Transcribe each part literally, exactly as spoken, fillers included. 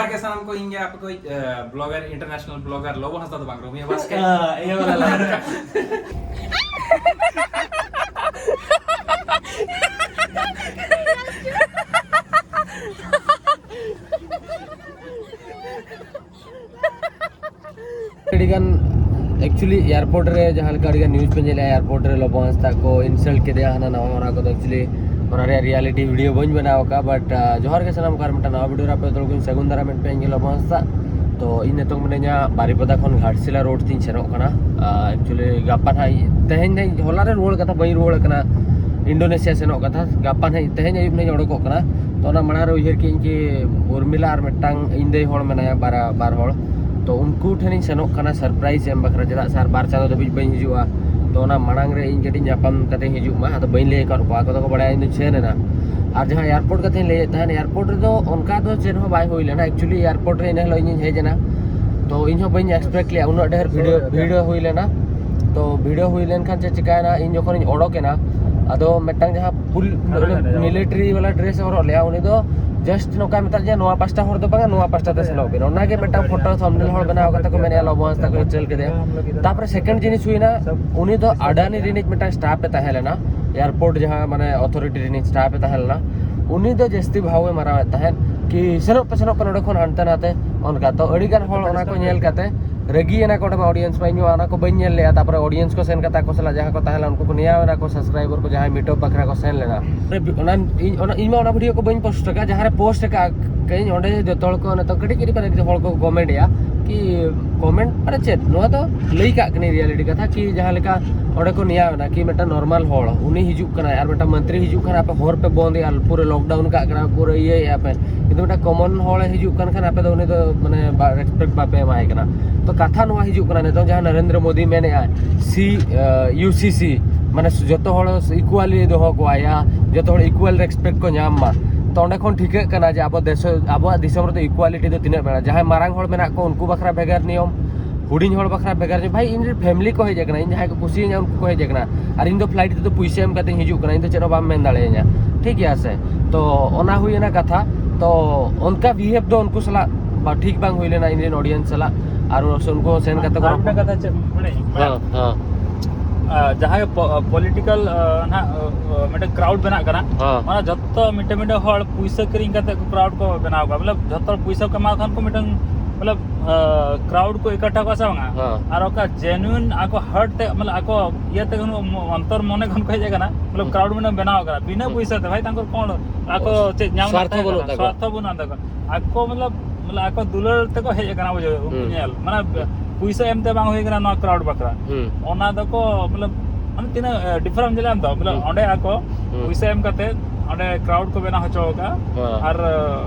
ᱡᱚᱦᱟᱨ ᱜᱮ ᱥᱟᱱᱟᱢ ᱠᱚ, ᱤᱧ ᱜᱮ ᱟᱯᱮ ᱠᱚ ᱵᱞᱚᱜᱟᱨ, ᱤᱱᱴᱟᱨᱱᱮᱥᱱᱟᱞ ᱵᱞᱚᱜᱟᱨ ᱞᱚᱵᱚ ᱦᱟᱸᱥᱫᱟ ᱫᱚ ᱵᱟᱝ, ᱨᱚᱢᱤᱭᱟ ᱵᱟᱥᱠᱮ᱾ ᱦᱮᱸ, ᱤᱭᱟᱹ ᱵᱟᱞᱟ ᱞᱟᱜᱟᱣ᱾ ᱟᱹᱰᱤᱜᱟᱱ actually ᱮᱭᱟᱨᱯᱳᱨᱴ ᱨᱮ ᱡᱟᱦᱟᱸ ᱞᱮᱠᱟ ᱟᱹᱰᱤᱜᱟᱱ ᱱᱤᱭᱩᱡᱽ ᱯᱮ ᱧᱮᱞᱮᱜᱼᱟ, ᱮᱭᱟᱨᱯᱳᱨᱴ ᱨᱮ ᱞᱚᱵᱚ ᱦᱟᱸᱥᱫᱟ ᱠᱚ ᱤᱱᱥᱟᱞᱴ ᱠᱮᱫᱮᱭᱟ, ᱦᱟᱱᱟ ᱱᱟᱣᱟ, ᱚᱱᱟ ᱠᱚᱫᱚ actually ᱚᱱᱟ ᱨᱮᱭᱟᱜ ᱨᱤᱭᱟᱞᱤᱴᱤ ᱵᱷᱤᱰᱤᱭᱳ ᱵᱟᱹᱧ ᱵᱮᱱᱟᱣ ᱟᱠᱟᱫᱼᱟ᱾ ᱵᱟᱴ ᱡᱚᱦᱟᱨ ᱜᱮ ᱥᱟᱱᱟᱢ ᱠᱚ, ᱟᱨ ᱢᱤᱫᱴᱟᱝ ᱱᱟᱣᱟ ᱵᱷᱤᱰᱤᱭᱳ ᱨᱮ ᱟᱯᱮ ᱡᱚᱛᱚ ᱦᱚᱲ ᱠᱚᱧ ᱥᱟᱹᱜᱩᱱ ᱫᱟᱨᱟᱢᱮᱫ ᱯᱮᱭᱟ, ᱤᱧ ᱜᱮ ᱞᱚᱵᱚ ᱦᱟᱸᱥᱫᱟ᱾ ᱛᱚ ᱤᱧ ᱱᱤᱛᱚᱝ ᱢᱤᱱᱟᱹᱧᱟ ᱵᱟᱨᱤᱯᱟᱫᱟ ᱠᱷᱚᱱ ᱜᱷᱟᱴᱥᱤᱞᱟ ᱨᱳᱰ ᱛᱤᱧ ᱥᱮᱱᱚᱜ ᱠᱟᱱᱟ᱾ ᱟᱨ actually ᱜᱟᱯᱟ ᱱᱟᱦᱟᱜ ᱤᱧ, ᱛᱮᱦᱮᱧ ᱱᱟᱦᱟᱜ ᱤᱧ, ᱦᱚᱞᱟ ᱨᱮ ᱨᱩᱣᱟᱹᱲ ᱠᱟᱛᱷᱟ, ᱵᱟᱹᱧ ᱨᱩᱣᱟᱹᱲ ᱠᱟᱱᱟ ᱤᱱᱰᱳᱱᱮᱥᱤᱭᱟ ᱥᱮᱱᱚᱜ ᱠᱟᱛᱷᱟ᱾ ᱜᱟᱯᱟ ᱱᱟᱦᱟᱜ, ᱛᱮᱦᱮᱧ ᱟᱹᱭᱩᱵ ᱱᱟᱦᱟᱜ ᱤᱧ ᱚᱰᱚᱠᱚᱜ ᱠᱟᱱᱟ᱾ ᱛᱚ ᱚᱱᱟ ᱢᱟᱲᱟᱝ ᱨᱮ ᱩᱭᱦᱟᱹᱨ ᱠᱮᱫᱟᱹᱧ ᱠᱤ ᱩᱨᱢᱤᱞᱟ ᱟᱨ ᱢᱤᱫᱴᱟᱝ ᱤᱧ ᱫᱟᱹᱭ ᱦᱚᱲ ᱢᱮᱱᱟᱭᱟ, ᱵᱟᱨ, ᱵᱟᱨ ᱦᱚᱲ᱾ ᱛᱚ ᱩᱱᱠᱩ ᱴᱷᱮᱱᱤᱧ ᱥᱮᱱᱚᱜ ᱠᱟᱱᱟ ᱥᱟᱨᱯᱨᱟᱭᱤᱡᱽ ᱮᱢ ᱵᱟᱠᱷᱨᱟ, ᱪᱮᱫᱟᱜ ᱥᱮ ᱟᱨ ᱵᱟᱨ ᱪᱟᱸᱫᱳ ᱫᱷᱟᱹᱵᱤᱡ ᱵᱟᱹᱧ ᱦᱤᱡᱩᱜᱼᱟ᱾ ᱛᱚ ᱚᱱᱟ ᱢᱟᱲᱟᱝ ᱨᱮ ᱤᱧ ᱠᱟᱹᱴᱤᱡ ᱧᱟᱯᱟᱢ ᱠᱟᱛᱮᱧ ᱦᱤᱡᱩᱜ ᱢᱟ᱾ ᱟᱫᱚ ᱵᱟᱹᱧ ᱞᱟᱹᱭ ᱟᱠᱟᱫ ᱠᱚᱣᱟ, ᱟᱠᱚ ᱫᱚᱠᱚ ᱵᱟᱲᱟᱭᱟ ᱤᱧ ᱫᱚᱧ ᱥᱮᱱ ᱮᱱᱟ᱾ ᱟᱨ ᱡᱟᱦᱟᱸ ᱮᱭᱟᱨᱯᱳᱨᱴ ᱠᱟᱛᱷᱟᱧ ᱞᱟᱹᱭᱮᱫ ᱛᱟᱦᱮᱸᱫ, ᱮᱭᱟᱨᱯᱳᱨᱴ ᱨᱮᱫᱚ ᱚᱱᱠᱟ ᱫᱚ ᱪᱮᱫ ᱦᱚᱸ ᱵᱟᱭ ᱦᱩᱭ ᱞᱮᱱᱟ᱾ actually ᱮᱭᱟᱨᱯᱳᱨᱴ ᱨᱮ ᱤᱱᱟᱹ ᱦᱤᱞᱳᱜ ᱤᱧᱤᱧ ᱦᱮᱡ ᱮᱱᱟ, ᱛᱚ ᱤᱧ ᱦᱚᱸ ᱵᱟᱹᱧ ᱮᱠᱥᱯᱮᱠᱴ ᱞᱮᱫᱼᱟ ᱩᱱᱟᱹᱜ ᱰᱷᱮᱨ ᱵᱷᱤᱲ, ᱵᱷᱤᱲ ᱦᱩᱭ ᱞᱮᱱᱟ᱾ ᱛᱚ ᱵᱷᱤᱲ ᱦᱩᱭ ᱞᱮᱱᱠᱷᱟᱱ ᱪᱮᱫ ᱪᱤᱠᱟᱭᱮᱱᱟ, ᱤᱧ ᱡᱚᱠᱷᱚᱱᱤᱧ ᱚᱰᱚᱠᱮᱱᱟ, ᱟᱫᱚ ᱢᱤᱫᱴᱟᱝ ᱡᱟᱦᱟᱸ ᱯᱩᱞ ᱢᱤᱞᱤᱴᱟᱨᱤ ᱵᱟᱞᱟ ᱰᱨᱮᱥ ᱮ ᱦᱚᱨᱚᱜ ᱞᱮᱜᱼᱟ, ᱩᱱᱤ ᱫᱚ ᱡᱟᱥᱴ ᱱᱚᱝᱠᱟᱭ ᱢᱮᱛᱟᱫ ᱡᱮ ᱱᱚᱣᱟ ᱯᱟᱥᱴᱟ ᱦᱚᱨ ᱫᱚ ᱵᱟᱝᱟ, ᱱᱚᱣᱟ ᱯᱟᱥᱴᱟ ᱛᱮ ᱥᱮᱱᱚᱜ ᱵᱤᱱ᱾ ᱚᱱᱟᱜᱮ ᱢᱤᱫᱴᱟᱝ ᱯᱷᱳᱴᱳ ᱛᱷᱟᱢᱵᱱᱮᱞ ᱦᱚᱲ ᱵᱮᱱᱟᱣ ᱠᱟᱛᱮ ᱠᱚ ᱢᱮᱱᱮᱫᱼᱟ ᱞᱚᱵᱚ ᱦᱟᱸᱥᱫᱟ ᱠᱚ ᱤᱱᱥᱟᱞᱴ ᱠᱮᱫᱮᱭᱟ᱾ ᱛᱟᱯᱚᱨᱮ ᱥᱮᱠᱮᱱᱰ ᱡᱤᱱᱤᱥ ᱦᱩᱭᱱᱟ, ᱩᱱᱤ ᱫᱚ ᱟᱰᱟᱱᱤ ᱨᱤᱱᱤᱡ ᱢᱤᱫᱴᱟᱝ ᱥᱴᱟᱯ ᱮ ᱛᱟᱦᱮᱸ ᱞᱮᱱᱟ, ᱮᱭᱟᱨᱯᱳᱨᱴ ᱡᱟᱦᱟᱸ ᱢᱟᱱᱮ ᱚᱛᱷᱚᱨᱤᱴᱤ ᱨᱤᱱᱤᱡ ᱥᱴᱟᱯ ᱮ ᱛᱟᱦᱮᱸ ᱞᱮᱱᱟ᱾ ᱩᱱᱤ ᱫᱚ ᱡᱟᱹᱥᱛᱤ ᱵᱷᱟᱣ ᱮ ᱢᱟᱨᱟᱣᱮᱫ ᱛᱟᱦᱮᱸᱫ ᱠᱤ ᱥᱮᱱᱚᱜ ᱯᱮ, ᱥᱮᱱᱚᱜ ᱯᱮ ᱱᱚᱰᱮ ᱠᱷᱚᱱ ᱦᱟᱱᱛᱮ ᱱᱟᱛᱮ, ᱚᱱᱠᱟ᱾ ᱛᱚ ᱟᱹᱰᱤᱜᱟᱱ ᱦᱚᱲ ᱚᱱᱟ ᱠᱚ ᱧᱮᱞ ᱠᱟᱛᱮ ᱨᱟᱹᱜᱤᱭᱮᱱᱟ ᱠᱚ ᱚᱸᱰᱮ ᱢᱟ ᱚᱰᱤᱭᱮᱱᱥ ᱢᱟ᱾ ᱤᱧ ᱢᱟ ᱚᱱᱟ ᱠᱚ ᱵᱟᱹᱧ ᱧᱮᱞ ᱞᱮᱜᱼᱟ᱾ ᱛᱟᱯᱚᱨᱮ ᱚᱰᱤᱭᱮᱱᱥ ᱠᱚ ᱥᱮᱱ ᱠᱟᱛᱮ ᱟᱠᱚ ᱥᱟᱞᱟᱜ ᱡᱟᱦᱟᱸ ᱠᱚ ᱛᱟᱦᱮᱸ ᱞᱮᱱᱟ ᱩᱱᱠᱩ ᱠᱚ ᱱᱮᱭᱟᱣ ᱮᱱᱟ ᱠᱚ, ᱥᱟᱵᱥᱠᱨᱟᱭᱵᱟᱨ ᱠᱚ ᱡᱟᱦᱟᱸᱭ ᱢᱤᱴᱟᱯ ᱵᱟᱠᱷᱨᱟ ᱠᱚ ᱥᱮᱱ ᱞᱮᱱᱟ᱾ ᱚᱱᱟ ᱤᱧ, ᱚᱱᱟ, ᱤᱧ ᱢᱟ ᱚᱱᱟ ᱵᱷᱤᱰᱤᱭᱳ ᱠᱚ ᱵᱟᱹᱧ ᱯᱳᱥᱴ ᱟᱠᱟᱫᱼᱟ, ᱡᱟᱦᱟᱸ ᱨᱮ ᱯᱳᱥᱴ ᱟᱠᱟᱫ ᱠᱟᱹᱧ ᱚᱸᱰᱮ ᱡᱚᱛᱚ ᱦᱚᱲ ᱠᱚ ᱱᱤᱛᱚᱜ ᱠᱟᱹᱴᱤᱡ ᱠᱟᱹᱴᱤᱡ ᱯᱟᱨᱟ ᱦᱚᱲ ᱠᱚ ᱠᱚᱢᱮᱱᱴ ᱮᱜᱼᱟ ᱠᱤ ᱠᱚᱢᱮᱱᱴ ᱢᱟᱱᱮ ᱪᱮᱫ, ᱱᱚᱣᱟ ᱫᱚ ᱞᱟᱹᱭ ᱠᱟᱜ ᱠᱟᱹᱱᱟᱹᱧ ᱨᱤᱭᱟᱞᱤᱴᱤ ᱠᱟᱛᱷᱟ ᱠᱤ ᱡᱟᱦᱟᱸ ᱞᱮᱠᱟ ᱚᱸᱰᱮ ᱠᱚ ᱱᱮᱭᱟᱣ ᱮᱱᱟ ᱠᱤ ᱢᱤᱫᱴᱟᱝ ᱱᱚᱨᱢᱟᱞ ᱦᱚᱲ ᱩᱱᱤ ᱦᱤᱡᱩᱜ ᱠᱟᱱᱟᱭ ᱟᱨ ᱢᱤᱫᱴᱟᱝ ᱢᱚᱱᱛᱨᱤ ᱦᱤᱡᱩᱜ ᱠᱟᱱᱟ, ᱟᱯᱮ ᱦᱚᱨ ᱯᱮ ᱵᱚᱱᱫ ᱮᱜᱼᱟ, ᱯᱩᱨᱟᱹ ᱞᱚᱠᱰᱟᱣᱩᱱ ᱠᱟᱜ ᱠᱟᱱᱟ, ᱯᱩᱨᱟᱹ ᱤᱭᱟᱹᱭᱮᱜᱼᱟ ᱯᱮ, ᱠᱤᱱᱛᱩ ᱢᱤᱫᱴᱟᱝ ᱠᱚᱢᱚᱱ ᱦᱚᱲᱮ ᱦᱤᱡᱩᱜ ᱠᱟᱱ ᱠᱷᱟᱱ ᱟᱯᱮ ᱫᱚ ᱩᱱᱤ ᱫᱚ ᱢᱟᱱᱮ ᱨᱮᱥᱯᱮᱠᱴ ᱵᱟᱯᱮ ᱮᱢᱟᱭ ᱠᱟᱱᱟ᱾ ᱛᱚ ᱠᱟᱛᱷᱟ ᱱᱚᱣᱟ ᱦᱤᱡᱩᱜ ᱠᱟᱱᱟ ᱱᱤᱛᱚᱝ ᱡᱟᱦᱟᱸ ᱱᱚᱨᱮᱱᱫᱨᱚ ᱢᱳᱫᱤ ᱢᱮᱱᱮᱜᱼᱟ ᱥᱤ, ᱤᱭᱩ ᱥᱤ ᱥᱤ, ᱢᱟᱱᱮ ᱡᱚᱛᱚ ᱦᱚᱲ ᱤᱠᱩᱣᱟᱞᱤ ᱫᱚᱦᱚ ᱠᱚᱣᱟ ᱭᱟ, ᱡᱚᱛᱚ ᱦᱚᱲ ᱤᱠᱩᱣᱟᱞ ᱨᱮᱥᱯᱮᱠᱴ ᱠᱚ ᱧᱟᱢ ᱢᱟ᱾ ᱛᱚ ᱚᱸᱰᱮ ᱠᱷᱚᱱ ᱴᱷᱤᱠᱟᱹᱜ ᱠᱟᱱᱟ ᱡᱮ ᱟᱵᱚ ᱫᱮᱥ, ᱟᱵᱚᱣᱟᱜ ᱫᱤᱥᱚᱢ ᱨᱮᱫᱚ ᱤᱠᱩᱣᱟᱞᱤᱴᱤ ᱫᱚ ᱛᱤᱱᱟᱹᱜ ᱢᱮᱱᱟᱜᱼᱟ᱾ ᱡᱟᱦᱟᱸᱭ ᱢᱟᱨᱟᱝ ᱦᱚᱲ ᱢᱮᱱᱟᱜ ᱠᱚ ᱩᱱᱠᱩ ᱵᱟᱠᱷᱨᱟ ᱵᱷᱮᱜᱟᱨ ᱱᱤᱭᱚᱢ, ᱦᱩᱰᱤᱧ ᱦᱚᱲ ᱵᱟᱠᱷᱨᱟ ᱵᱷᱮᱜᱟᱨ ᱱᱤᱭᱚᱢ᱾ ᱵᱷᱟᱭ, ᱤᱧ ᱨᱮᱱ ᱯᱷᱮᱢᱤᱞᱤ ᱠᱚ ᱦᱮᱡ ᱟᱠᱟᱱᱟ, ᱤᱧ ᱡᱟᱦᱟᱸᱭ ᱠᱚ ᱠᱩᱥᱤᱭᱟᱹᱧᱟ ᱩᱱᱠᱩ ᱠᱚ ᱦᱮᱡ ᱟᱠᱟᱱᱟ, ᱟᱨ ᱤᱧ ᱫᱚ ᱯᱷᱞᱟᱭᱤᱴ ᱛᱮᱫᱚ ᱯᱩᱭᱥᱟᱹ ᱮᱢ ᱠᱟᱛᱮᱧ ᱦᱤᱡᱩᱜ ᱠᱟᱱᱟ, ᱤᱧ ᱫᱚ ᱪᱮᱫ ᱦᱚᱸ ᱵᱟᱢ ᱢᱮᱱ ᱫᱟᱲᱮᱭᱟᱹᱧᱟ, ᱴᱷᱤᱠ ᱜᱮᱭᱟ ᱥᱮ? ᱛᱚ ᱚᱱᱟ ᱦᱩᱭᱮᱱᱟ ᱠᱟᱛᱷᱟ᱾ ᱛᱚ ᱚᱱᱠᱟ ᱵᱤᱦᱮᱵ ᱫᱚ ᱩᱱᱠᱩ ᱥᱟᱞᱟᱜ ᱵᱟ ᱴᱷᱤᱠ ᱵᱟᱝ ᱦᱩᱭ ᱞᱮᱱᱟ ᱤᱧ ᱨᱮᱱ ᱚᱰᱤᱭᱮᱱᱥ ᱥᱟᱞᱟᱜ᱾ ᱟᱨ ᱩᱱᱠᱩ ᱦᱚᱸ ᱥᱮᱱ ᱠᱟᱛᱮ ᱠᱚ ᱟᱨ ᱢᱤᱫᱴᱟᱝ ᱠᱟᱛᱷᱟ ᱪᱮᱫ ᱵᱟᱲᱟᱭ ᱦᱮᱸ ᱦᱮᱸ ᱡᱟᱦᱟᱸᱭ ᱯᱚᱞᱤᱴᱤᱠᱟᱞ ᱱᱟᱦᱟᱜ ᱢᱤᱫᱴᱟᱝ ᱠᱨᱟᱣᱩᱰ ᱵᱮᱱᱟᱜ ᱠᱟᱱᱟ, ᱦᱮᱸ᱾ ᱚᱱᱟ ᱡᱷᱚᱛᱚ ᱢᱤᱫᱴᱮᱱ ᱢᱤᱫᱴᱮᱱ ᱦᱚᱲ ᱯᱩᱭᱥᱟᱹ ᱠᱤᱨᱤᱧ ᱠᱟᱛᱮ ᱠᱚ ᱠᱨᱟᱣᱩᱰ ᱠᱚ ᱵᱮᱱᱟᱣ ᱠᱟᱜᱼᱟ᱾ ᱢᱚᱛᱞᱚᱵ ᱡᱷᱚᱛᱚ ᱦᱚᱲ ᱯᱩᱭᱥᱟᱹ ᱠᱚ ᱮᱢᱟ ᱠᱷᱟᱱ ᱠᱚ ᱢᱤᱫᱴᱟᱝ ᱢᱚᱛᱞᱚᱵ ᱠᱨᱟᱣᱩᱰ ᱠᱚ ᱤᱠᱟᱴᱷᱟ ᱠᱚᱣᱟ ᱥᱮ ᱵᱟᱝᱟ? ᱦᱮᱸ᱾ ᱟᱨ ᱚᱠᱟ ᱡᱮᱱᱩᱭᱤᱱ ᱟᱠᱚ ᱦᱟᱨᱴ ᱛᱮ ᱢᱚᱛᱞᱚᱵ ᱟᱠᱚ ᱤᱭᱟᱹ ᱛᱮ ᱚᱱᱛᱚᱨ ᱢᱚᱱᱮ ᱠᱷᱚᱱ ᱠᱚ ᱦᱮᱡ ᱟᱠᱟᱱᱟ, ᱢᱚᱛᱞᱚᱵ ᱠᱨᱟᱣᱩᱰ ᱢᱤᱫᱴᱟᱝ ᱵᱮᱱᱟᱣ ᱟᱠᱟᱱᱟ ᱵᱤᱱᱟᱹ ᱯᱩᱭᱥᱟᱹ ᱛᱮ᱾ ᱵᱷᱟᱭ ᱛᱟᱝᱠᱚᱨ ᱠᱚᱱᱚ ᱟᱠᱚ ᱪᱮᱫ ᱧᱟᱢ ᱨᱮᱱᱟᱜ ᱥᱣᱟᱨᱛᱷᱚ ᱛᱟᱦᱮᱸ ᱵᱟᱹᱱᱩᱜ ᱠᱟᱱᱟ, ᱛᱟᱠᱚᱣᱟ᱾ ᱥᱣᱟᱨᱛᱷᱚ ᱵᱟᱹᱱᱩᱜ ᱛᱟᱠᱚᱣᱟ᱾ ᱟᱠᱚ ᱢᱚᱛᱞᱚᱵ ᱢᱚᱛᱞᱚᱵ ᱟᱠᱚ ᱫᱩᱞᱟᱹᱲ ᱛᱮᱠᱚ ᱦᱮᱡ ᱟᱠᱟᱱᱟ, ᱵᱩᱡᱷᱟᱹᱣ, ᱩᱱᱠᱩ ᱦᱩᱸ᱾ ᱧᱮᱞ ᱢᱟᱱᱮ ᱯᱩᱭᱥᱟᱹ ᱮᱢᱛᱮ ᱵᱟᱝ ᱦᱩᱭ ᱟᱠᱟᱱᱟ ᱱᱚᱣᱟ ᱠᱨᱟᱣᱩᱰ ᱵᱟᱠᱷᱨᱟ᱾ ᱦᱩᱸ᱾ ᱚᱱᱟ ᱫᱚᱠᱚ ᱢᱚᱛᱞᱚᱵ ᱢᱟᱱᱮ ᱛᱤᱱᱟᱹᱜ ᱰᱤᱯᱷᱟᱨᱮᱱᱥ ᱧᱮᱞᱟᱢ ᱛᱚ, ᱢᱚᱛᱞᱚᱵ ᱦᱩᱸ᱾ ᱚᱸᱰᱮ ᱟᱠᱚ ᱦᱩᱸ᱾ ᱯᱩᱭᱥᱟᱹ ᱮᱢ ᱠᱟᱛᱮ ᱚᱸᱰᱮ ᱠᱨᱟᱣᱩᱰ ᱠᱚ ᱵᱮᱱᱟᱣ ᱦᱚᱪᱚ ᱟᱠᱟᱫᱼᱟ᱾ ᱦᱮᱸ᱾ ᱟᱨ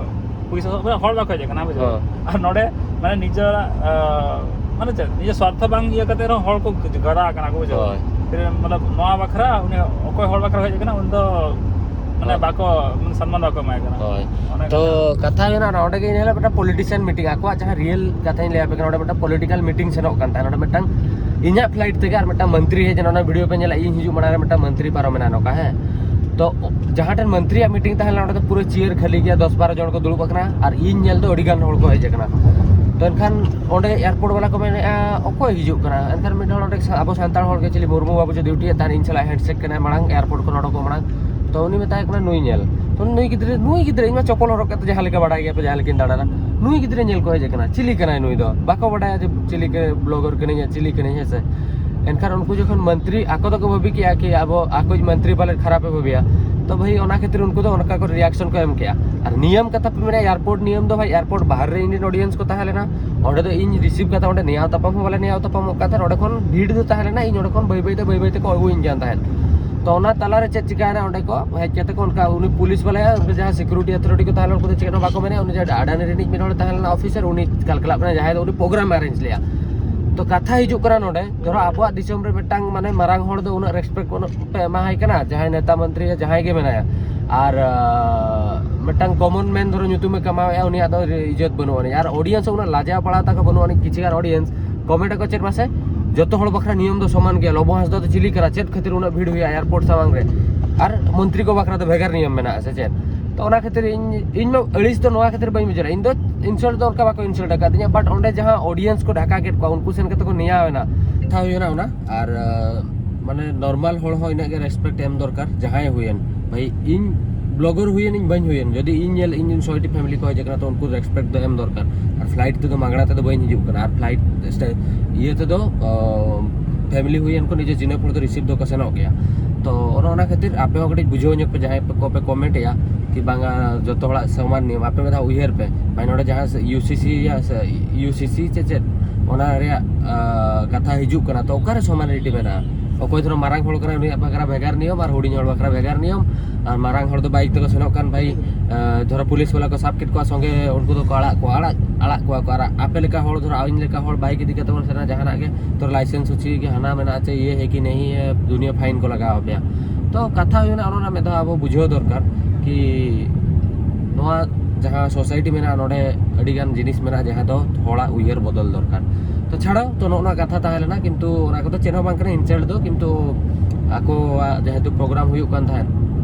ᱯᱩᱭᱥᱟᱹ ᱦᱚᱲ ᱵᱟᱠᱚ ᱦᱮᱡ ᱟᱠᱟᱱᱟ, ᱵᱩᱡᱷᱟᱹᱣ᱾ ᱦᱮᱸ᱾ ᱟᱨ ᱱᱚᱰᱮ ᱢᱟᱱᱮ ᱱᱤᱡᱮᱨᱟᱜ ᱢᱟᱱᱮ ᱪᱮᱫ ᱱᱤᱡᱮ ᱥᱣᱟᱨᱛᱷᱚ ᱵᱟᱝ ᱤᱭᱟᱹ ᱠᱟᱛᱮ ᱨᱮᱦᱚᱸ ᱦᱚᱲ ᱠᱚ ᱜᱟᱰᱟ ᱟᱠᱟᱱᱟ ᱠᱚ, ᱵᱩᱡᱷᱟᱹᱣ᱾ ᱦᱳᱭ᱾ ᱯᱷᱤᱨ ᱢᱚᱛᱞᱚᱵ ᱱᱚᱣᱟ ᱵᱟᱠᱷᱨᱟ ᱩᱱᱤ ᱚᱠᱚᱭ ᱦᱚᱲ ᱵᱟᱠᱷᱨᱟ ᱦᱮᱡ ᱟᱠᱟᱱᱟ ᱩᱱᱤ ᱫᱚ ᱢᱟᱱᱮ ᱦᱳᱭ᱾ ᱵᱟᱠᱚ ᱢᱟᱱᱮ ᱥᱚᱱᱢᱟᱱ ᱵᱟᱠᱚ ᱮᱢᱟᱭ ᱠᱟᱱᱟ᱾ ᱦᱳᱭ᱾ ᱚᱱᱮ ᱛᱚ ᱚᱱᱠᱟ᱾ ᱠᱟᱛᱷᱟ ᱦᱩᱭᱱᱟ ᱱᱚᱰᱮ ᱜᱮ ᱧᱮᱞᱟ ᱢᱤᱫᱴᱟᱝ ᱯᱚᱞᱤᱴᱤᱥᱤᱭᱟᱱ ᱢᱤᱴᱤᱝ, ᱟᱠᱚᱣᱟᱜ ᱡᱟᱦᱟᱸ ᱨᱤᱭᱮᱞ ᱠᱟᱛᱷᱟᱧ ᱞᱟᱹᱭ ᱟᱯᱮ ᱠᱟᱱᱟ, ᱱᱚᱰᱮ ᱢᱤᱫᱴᱟᱝ ᱯᱚᱞᱤᱴᱤᱠᱟᱞ ᱢᱤᱴᱤᱝ ᱥᱮᱱᱚᱜ ᱠᱟᱱ ᱛᱟᱦᱮᱸᱫ᱾ ᱱᱚᱰᱮ ᱢᱤᱫᱴᱟᱝ ᱤᱧᱟᱹᱜ ᱯᱷᱞᱟᱭᱤᱴ ᱛᱮᱜᱮ ᱟᱨ ᱢᱤᱫᱴᱟᱝ ᱢᱚᱱᱛᱨᱤ ᱦᱮᱡ ᱮᱱᱟ, ᱚᱱᱟ ᱵᱷᱤᱰᱤᱭᱳ ᱯᱮ ᱧᱮᱞᱟ, ᱤᱧ ᱦᱤᱡᱩᱜ ᱢᱟᱲᱟᱝ ᱨᱮ ᱢᱤᱫᱴᱟᱝ ᱢᱚᱱᱛᱨᱤ ᱯᱟᱨᱚᱢ ᱮᱱᱟ ᱱᱚᱝᱠᱟ, ᱦᱮᱸ᱾ ᱛᱚ ᱡᱟᱦᱟᱸ ᱴᱷᱮᱱ ᱢᱚᱱᱛᱨᱤᱭᱟᱜ ᱢᱤᱴᱤᱝ ᱛᱟᱦᱮᱸ ᱞᱮᱱᱟ, ᱚᱸᱰᱮ ᱫᱚ ᱯᱩᱨᱟᱹ ᱪᱮᱭᱟᱨ ᱠᱷᱟᱹᱞᱤ ᱜᱮᱭᱟ, ᱫᱚᱥ ᱵᱟᱨᱚ ᱡᱚᱱ ᱠᱚ ᱫᱩᱲᱩᱵ ᱟᱠᱟᱱᱟ ᱟᱨ ᱤᱧ ᱧᱮᱞ ᱫᱚ ᱟᱹᱰᱤ ᱜᱟᱱ ᱦᱚᱲ ᱠᱚ ᱦᱮᱡ ᱟᱠᱟᱱᱟ᱾ ᱛᱚ ᱮᱱᱠᱷᱟᱱ ᱚᱸᱰᱮ ᱮᱭᱟᱨᱯᱳᱨᱴ ᱵᱟᱞᱟ ᱠᱚ ᱢᱮᱱᱮᱫᱼᱟ, "ᱚᱠᱚᱭ ᱦᱤᱡᱩᱜ ᱠᱟᱱᱟ?" ᱮᱱᱠᱷᱟᱱ ᱢᱤᱫ ᱦᱚᱲ ᱚᱸᱰᱮ ᱥᱟ-, ᱟᱵᱚ ᱥᱟᱱᱛᱟᱲ ᱦᱚᱲ ᱜᱮ ᱪᱤᱞᱤ ᱢᱩᱨᱢᱩ ᱵᱟᱵᱩ ᱡᱮ ᱰᱤᱭᱩᱴᱤᱭᱮᱫ ᱛᱟᱦᱮᱱ, ᱤᱧ ᱥᱟᱞᱟᱜ ᱦᱮᱱᱰᱥᱮᱠ ᱠᱟᱱᱟᱭ ᱢᱟᱲᱟᱝ, ᱮᱭᱟᱨᱯᱳᱨᱴ ᱠᱷᱚᱱ ᱚᱰᱚᱠᱚᱜ ᱢᱟᱲᱟᱝ᱾ ᱛᱚ ᱩᱱᱤ ᱢᱮᱛᱟᱭ ᱠᱟᱱᱟ, "ᱱᱩᱭ ᱧᱮᱞ᱾" ᱛᱚ ᱱᱩᱭ ᱜᱤᱫᱽᱨᱟᱹ, ᱱᱩᱭ ᱜᱤᱫᱽᱨᱟᱹ, ᱤᱧ ᱢᱟ ᱪᱚᱯᱚᱞ ᱦᱚᱨᱚᱜ ᱠᱟᱛᱮ ᱡᱟᱦᱟᱸ ᱞᱮᱠᱟ ᱵᱟᱲᱟᱭ ᱜᱮᱭᱟ ᱯᱮ, ᱡᱟᱦᱟᱸ ᱞᱮᱠᱟᱧ ᱫᱟᱬᱟᱱᱟ, ᱱᱩᱭ ᱜᱤᱫᱽᱨᱟᱹ ᱧᱮᱞ ᱠᱚ ᱦᱮᱡ ᱟᱠᱟᱱᱟ᱾ ᱪᱤᱞᱤ ᱠᱟᱱᱟᱭ ᱱᱩᱭ ᱫᱚ? ᱵᱟᱠᱚ ᱵᱟᱰᱟᱭᱟ ᱡᱮ ᱪᱤᱞᱤ ᱠᱟ-, ᱵᱞᱚᱜᱟᱨ ᱠᱟᱹᱱᱟᱹᱧ ᱭᱟ ᱪᱤᱞᱤ ᱠᱟᱹᱱᱟᱹᱧ, ᱦᱮᱸ ᱥᱮ? ᱮᱱᱠᱷᱟᱱ ᱩᱱᱠᱩ ᱡᱚᱠᱷᱚᱱ ᱢᱚᱱᱛᱨᱤ ᱟᱠᱚ ᱫᱚᱠᱚ ᱵᱷᱟᱹᱵᱤ ᱠᱮᱜᱼᱟ ᱠᱤ ᱟᱵᱚ, ᱟᱠᱚᱭᱤᱡ ᱢᱚᱱᱛᱨᱤ ᱯᱟᱞᱮᱫ ᱠᱷᱟᱨᱟᱯᱮ ᱵᱷᱟᱹᱵᱤᱭᱟ, ᱛᱚ ᱵᱷᱟᱹᱭ ᱚᱱᱟ ᱠᱷᱟᱹᱛᱤᱨ ᱩᱱᱠᱩ ᱫᱚ ᱚᱱᱠᱟ ᱠᱚ ᱨᱤᱭᱟᱠᱥᱚᱱ ᱠᱚ ᱮᱢ ᱠᱮᱜᱼᱟ᱾ ᱟᱨ ᱱᱤᱭᱚᱢ ᱠᱟᱛᱷᱟ ᱯᱮ ᱢᱮᱱᱟ, ᱮᱭᱟᱨᱯᱳᱨᱴ ᱱᱤᱭᱚᱢ ᱫᱚ ᱵᱷᱟᱹᱭ, ᱮᱭᱟᱨᱯᱳᱨᱴ ᱵᱟᱦᱟᱨ ᱨᱮ ᱤᱧ ᱨᱮᱱ ᱚᱰᱤᱭᱮᱱᱥ ᱠᱚ ᱛᱟᱦᱮᱸ ᱞᱮᱱᱟ, ᱚᱸᱰᱮ ᱫᱚ ᱤᱧ ᱨᱤᱥᱤᱵᱷ ᱠᱟᱛᱮ ᱚᱸᱰᱮ ᱱᱮᱭᱟᱣ ᱛᱟᱯᱟᱢ ᱦᱚᱸ ᱵᱟᱞᱮ ᱱᱮᱭᱟᱣ ᱛᱟᱯᱟᱢᱚᱜ ᱠᱟᱱ ᱛᱟᱦᱮᱸᱫ᱾ ᱚᱸᱰᱮ ᱠᱷᱚᱱ ᱵᱷᱤᱲ ᱫᱚ ᱛᱟᱦᱮᱸ ᱞᱮᱱᱟ, ᱤᱧ ᱚᱸᱰᱮ ᱠᱷᱚᱱ ᱵᱟᱹᱭ ᱵᱟᱹᱭ ᱛᱮ, ᱵᱟᱹᱭ ᱵᱟᱹᱭ ᱛᱮᱠᱚ ᱟᱹᱜᱩᱭᱤᱧ ᱠᱟᱱ ᱛᱟᱦᱮᱸᱫ᱾ ᱛᱚ ᱚᱱᱟ ᱛᱟᱞᱟᱨᱮ ᱪᱮᱫ ᱪᱤᱠᱟᱹᱭᱮᱱᱟ, ᱚᱸᱰᱮ ᱠᱚ ᱦᱮᱡ ᱠᱟᱛᱮ ᱠᱚ ᱚᱱᱠᱟ ᱩᱱᱤ ᱯᱩᱞᱤᱥ ᱵᱟᱞᱟᱭᱟ, ᱩᱱᱠᱩ ᱡᱟᱦᱟᱸ ᱥᱤᱠᱩᱨᱤᱴᱤ ᱟᱛᱷᱚᱨᱤᱴᱤ ᱠᱚ ᱛᱟᱦᱮᱸ ᱞᱮᱱᱟ, ᱩᱱᱠᱩ ᱫᱚ ᱪᱮᱫ ᱦᱚᱸ ᱵᱟᱠᱚ ᱢᱮᱱᱟ᱾ ᱩᱱᱤ ᱡᱟᱦᱟᱸ ᱟᱰᱟᱱᱤ ᱨᱤᱱᱤᱡ ᱢᱤᱫ ᱦᱚᱲ ᱛᱟᱦᱮᱸ ᱞᱮᱱᱟ ᱚᱯᱷᱤᱥᱟᱨ, ᱩᱱᱤ ᱠᱟᱞᱠᱟᱞᱟᱜ ᱠᱟᱱᱟ, ᱡᱟᱦᱟᱸᱭ ᱫᱚ ᱩᱱᱤ ᱯᱨᱳᱜᱨᱟᱢ ᱮ ᱟᱨᱮᱧᱡᱽ ᱞᱮᱜᱼᱟ᱾ ᱛᱚ ᱠᱟᱛᱷᱟ ᱦᱤᱡᱩᱜ ᱠᱟᱱᱟ ᱱᱚᱰᱮ, ᱫᱷᱚᱨᱚ ᱟᱵᱚᱣᱟᱜ ᱫᱤᱥᱚᱢ ᱨᱮ ᱢᱤᱫᱴᱟᱝ ᱢᱟᱱᱮ ᱢᱟᱨᱟᱝ ᱦᱚᱲ ᱫᱚ ᱩᱱᱟᱹᱜ ᱨᱮᱥᱯᱮᱠᱴ ᱵᱟᱹᱱᱩᱜ ᱯᱮ ᱮᱢᱟᱦᱟᱭ ᱠᱟᱱᱟ, ᱡᱟᱦᱟᱸᱭ ᱱᱮᱛᱟ ᱢᱚᱱᱛᱨᱤ ᱡᱟᱦᱟᱸᱭ ᱜᱮ ᱢᱮᱱᱟᱭᱟ, ᱟᱨ ᱟᱸ, ᱢᱤᱫᱴᱟᱝ ᱠᱚᱢᱚᱱ ᱢᱮᱱ ᱫᱷᱚᱨᱚ ᱧᱩᱛᱩᱢᱮ ᱠᱟᱢᱟᱣᱮᱫᱼᱟ, ᱩᱱᱤᱭᱟᱜ ᱫᱚ ᱤᱡᱽᱡᱚᱛ ᱵᱟᱹᱱᱩᱜ ᱟᱹᱱᱤᱡ᱾ ᱟᱨ ᱚᱰᱤᱭᱮᱱᱥ ᱩᱱᱟᱹᱜ ᱞᱟᱡᱟᱣ ᱯᱟᱲᱟᱣ ᱛᱟᱠᱚ ᱵᱟᱹᱱᱩᱜ ᱟᱹᱱᱤᱡ, ᱠᱤᱪᱷᱩ ᱜᱟᱱ ᱚᱰᱤᱭᱮᱱᱥ ᱠᱚᱢᱮᱱᱴ ᱟᱠᱚ ᱪᱮᱫ ᱢᱟᱥᱮ, "ᱡᱚᱛᱚ ᱦᱚᱲ ᱵᱟᱠᱷᱨᱟ ᱱᱤᱭᱚᱢ ᱫᱚ ᱥᱚᱢᱟᱱ ᱜᱮᱭᱟ, ᱞᱚᱵᱚ ᱦᱟᱸᱥᱫᱟ ᱫᱚ ᱪᱤᱞᱤ ᱠᱟᱱᱟ, ᱪᱮᱫ ᱠᱷᱟᱹᱛᱤᱨ ᱩᱱᱟᱹᱜ ᱵᱷᱤᱲ ᱦᱩᱭᱩᱜᱼᱟ ᱮᱭᱟᱨᱯᱳᱨᱴ ᱥᱟᱢᱟᱝ ᱨᱮ? ᱟᱨ ᱢᱚᱱᱛᱨᱤ ᱠᱚ ᱵᱟᱠᱷᱨᱟ ᱫᱚ ᱵᱷᱮᱜᱟᱨ ᱱᱤᱭᱚᱢ ᱢᱮᱱᱟᱜᱼᱟ ᱥᱮ ᱪᱮᱫ?" ᱛᱚ ᱚᱱᱟ ᱠᱷᱟᱹᱛᱤᱨ ᱤᱧ ᱤᱧ ᱢᱟ ᱟᱹᱲᱤᱥ ᱫᱚ ᱱᱚᱣᱟ ᱠᱷᱟᱹᱛᱤᱨ ᱵᱟᱹᱧ ᱵᱩᱡᱷᱟᱹᱣᱟ, ᱤᱧ ᱫᱚ ᱤᱱᱥᱟᱞᱴ ᱫᱚ ᱚᱱᱠᱟ ᱵᱟᱠᱚ ᱤᱱᱥᱟᱞᱴ ᱟᱠᱟᱫᱤᱧᱟ, ᱵᱟᱴ ᱚᱸᱰᱮ ᱡᱟᱦᱟᱸ ᱚᱰᱤᱭᱮᱱᱥ ᱠᱚ ᱰᱷᱟᱠᱟ ᱠᱮᱫ ᱠᱚᱣᱟ, ᱩᱱᱠᱩ ᱥᱮᱱ ᱠᱟᱛᱮ ᱠᱚ ᱱᱮᱭᱟᱣ ᱮᱱᱟ᱾ ᱠᱟᱛᱷᱟ ᱦᱩᱭᱱᱟ ᱚᱱᱟ᱾ ᱟᱨ ᱢᱟᱱᱮ ᱱᱚᱨᱢᱟᱞ ᱦᱚᱲ ᱦᱚᱸ ᱤᱱᱟᱹᱜ ᱜᱮ ᱨᱮᱥᱯᱮᱠᱴ ᱮᱢ ᱫᱚᱨᱠᱟᱨ, ᱡᱟᱦᱟᱸᱭ ᱦᱩᱭᱮᱱ᱾ ᱵᱷᱟᱹᱭ, ᱤᱧ ᱵᱞᱚᱜᱟᱨ ᱦᱩᱭᱮᱱ, ᱤᱧ ᱵᱟᱹᱧ ᱦᱩᱭᱮᱱ, ᱡᱩᱫᱤ ᱤᱧ ᱧᱮᱞ, ᱤᱧ ᱥᱚᱭᱴᱤ ᱯᱷᱮᱢᱤᱞᱤ ᱠᱚ ᱦᱮᱡ ᱟᱠᱟᱱᱟ, ᱛᱚ ᱩᱱᱠᱩ ᱨᱮᱥᱯᱮᱠᱴ ᱫᱚ ᱮᱢ ᱫᱚᱨᱠᱟᱨ᱾ ᱟᱨ ᱯᱷᱞᱟᱭᱤᱴ ᱛᱮᱫᱚ ᱢᱟᱜᱽᱱᱟ ᱛᱮᱫᱚ ᱵᱟᱹᱧ ᱦᱤᱡᱩᱜ ᱠᱟᱱᱟ, ᱟᱨ ᱯᱷᱞᱟᱭᱤᱴ ᱤᱭᱟᱹ ᱛᱮᱫᱚ ᱯᱷᱮᱢᱤᱞᱤ ᱦᱩᱭᱮᱱ ᱠᱚ, ᱱᱤᱡᱮ ᱪᱤᱱᱦᱟᱹᱯ ᱦᱚᱲ ᱫᱚ ᱨᱤᱥᱤᱵᱷ ᱫᱚᱠᱚ ᱥᱮᱱᱚᱜ ᱜᱮᱭᱟ᱾ ᱛᱚ ᱚᱱᱮ ᱚᱱᱟ ᱠᱷᱟᱹᱛᱤᱨ ᱟᱯᱮ ᱦᱚᱸ ᱠᱟᱹᱴᱤᱡ ᱵᱩᱡᱷᱟᱹᱣ ᱧᱚᱜ ᱯᱮ, ᱡᱟᱦᱟᱸᱭ ᱠᱚᱯᱮ ᱠᱚᱢᱮᱱᱴ ᱮᱜᱼᱟ ᱠᱤ ᱵᱟᱝᱟ ᱡᱚᱛᱚ ᱦᱚᱲᱟᱜ ᱥᱚᱢᱟᱱ ᱱᱤᱭᱚᱢ, ᱟᱯᱮ ᱢᱤᱫ ᱫᱷᱟᱣ ᱩᱭᱦᱟᱹᱨ ᱯᱮ, ᱵᱷᱟᱭ ᱱᱚᱰᱮ ᱡᱟᱦᱟᱸ ᱤᱭᱩ ᱥᱤ ᱥᱤ ᱥᱮ ᱪᱮᱫ ᱚᱱᱟ ᱨᱮᱭᱟᱜ ᱠᱟᱛᱷᱟ ᱦᱤᱡᱩᱜ ᱠᱟᱱᱟ, ᱛᱚ ᱚᱠᱟᱨᱮ ᱥᱚᱢᱟᱱ ᱨᱮᱴᱤ ᱢᱮᱱᱟᱜᱼᱟ? ᱚᱠᱚᱭ ᱫᱷᱚᱨᱚ ᱢᱟᱨᱟᱝ ᱦᱚᱲ ᱠᱟᱱᱟᱭ, ᱩᱱᱤᱭᱟᱜ ᱵᱟᱠᱷᱨᱟ ᱵᱷᱮᱜᱟᱨ ᱱᱤᱭᱚᱢ ᱟᱨ ᱦᱩᱰᱤᱧ ᱦᱚᱲ ᱵᱟᱠᱷᱨᱟ ᱵᱷᱮᱜᱟᱨ ᱱᱤᱭᱚᱢ᱾ ᱟᱨ ᱢᱟᱨᱟᱝ ᱦᱚᱲ ᱫᱚ ᱵᱟᱭᱤᱠ ᱛᱮᱠᱚ ᱥᱮᱱᱚᱜ ᱠᱷᱟᱱ, ᱵᱷᱟᱭ, ᱫᱷᱚᱨᱚ ᱯᱩᱞᱤᱥ ᱵᱟᱞᱟ ᱠᱚ ᱥᱟᱵ ᱠᱮᱫ ᱠᱚᱣᱟ, ᱥᱚᱸᱜᱮ ᱩᱱᱠᱩ ᱫᱚᱠᱚ ᱟᱲᱟᱜ ᱠᱚᱣᱟ, ᱟᱲᱟᱜ ᱟᱲᱟᱜ ᱠᱚᱣᱟ ᱠᱚ᱾ ᱟᱨ ᱟᱯᱮ ᱞᱮᱠᱟ ᱦᱚᱲ, ᱫᱷᱚᱨᱚ ᱤᱧ ᱞᱮᱠᱟ ᱦᱚᱲ ᱵᱟᱭᱤᱠ ᱤᱫᱤ ᱠᱟᱛᱮ ᱵᱚᱱ ᱥᱮᱱᱚᱜᱼᱟ ᱡᱟᱦᱟᱱᱟᱜ ᱜᱮ, ᱛᱚ ᱞᱟᱭᱥᱮᱱᱥ ᱦᱚᱪᱚᱭ ᱜᱮ, ᱦᱟᱱᱟ ᱢᱮᱱᱟᱜᱼᱟ ᱪᱮ ᱤᱭᱟᱹ ᱦᱮ ᱠᱤ ᱱᱟᱦᱤ ᱦᱮ, ᱫᱩᱱᱤᱭᱟᱹ ᱯᱷᱟᱭᱤᱱ ᱠᱚ ᱞᱟᱜᱟᱣ ᱟᱯᱮᱭᱟ᱾ ᱛᱚ ᱠᱟᱛᱷᱟ ᱦᱩᱭᱱᱟ ᱚᱱᱟ ᱢᱤᱫ ᱫᱷᱟᱣ ᱟᱵᱚ ᱵᱩᱡᱷᱟᱹᱣ ᱫᱚᱨᱠᱟᱨ ᱠᱤ ᱱᱚᱣᱟ ᱡᱟᱦᱟᱸ ᱥᱳᱥᱟᱭᱴᱤ ᱢᱮᱱᱟᱜᱼᱟ, ᱱᱚᱰᱮ ᱟᱹᱰᱤ ᱜᱟᱱ ᱡᱤᱱᱤᱥ ᱢᱮᱱᱟᱜᱼᱟ ᱡᱟᱦᱟᱸ ᱫᱚ ᱦᱚᱲᱟᱜ ᱩᱭᱦᱟᱹᱨ ᱵᱚᱫᱚᱞ ᱫᱚᱨᱠᱟᱨ᱾ ᱛᱚ ᱪᱷᱟᱲᱟᱣ, ᱛᱚ ᱱᱚᱜᱼᱚ ᱱᱚᱣᱟ ᱠᱟᱛᱷᱟ ᱛᱟᱦᱮᱸ ᱞᱮᱱᱟ, ᱠᱤᱱᱛᱩ ᱚᱱᱟ ᱠᱚᱫᱚ ᱪᱮᱫ ᱦᱚᱸ ᱵᱟᱝ ᱠᱟᱱᱟ, ᱤᱱᱥᱟᱞᱴ ᱫᱚ᱾ ᱠᱤᱱᱛᱩ ᱟᱠᱚᱣᱟᱜ ᱡᱮᱦᱮᱛᱩ ᱯᱨᱳᱜᱨᱟᱢ ᱦᱩᱭᱩᱜ ᱠᱟᱱ ᱛᱟᱦᱮᱸᱫ,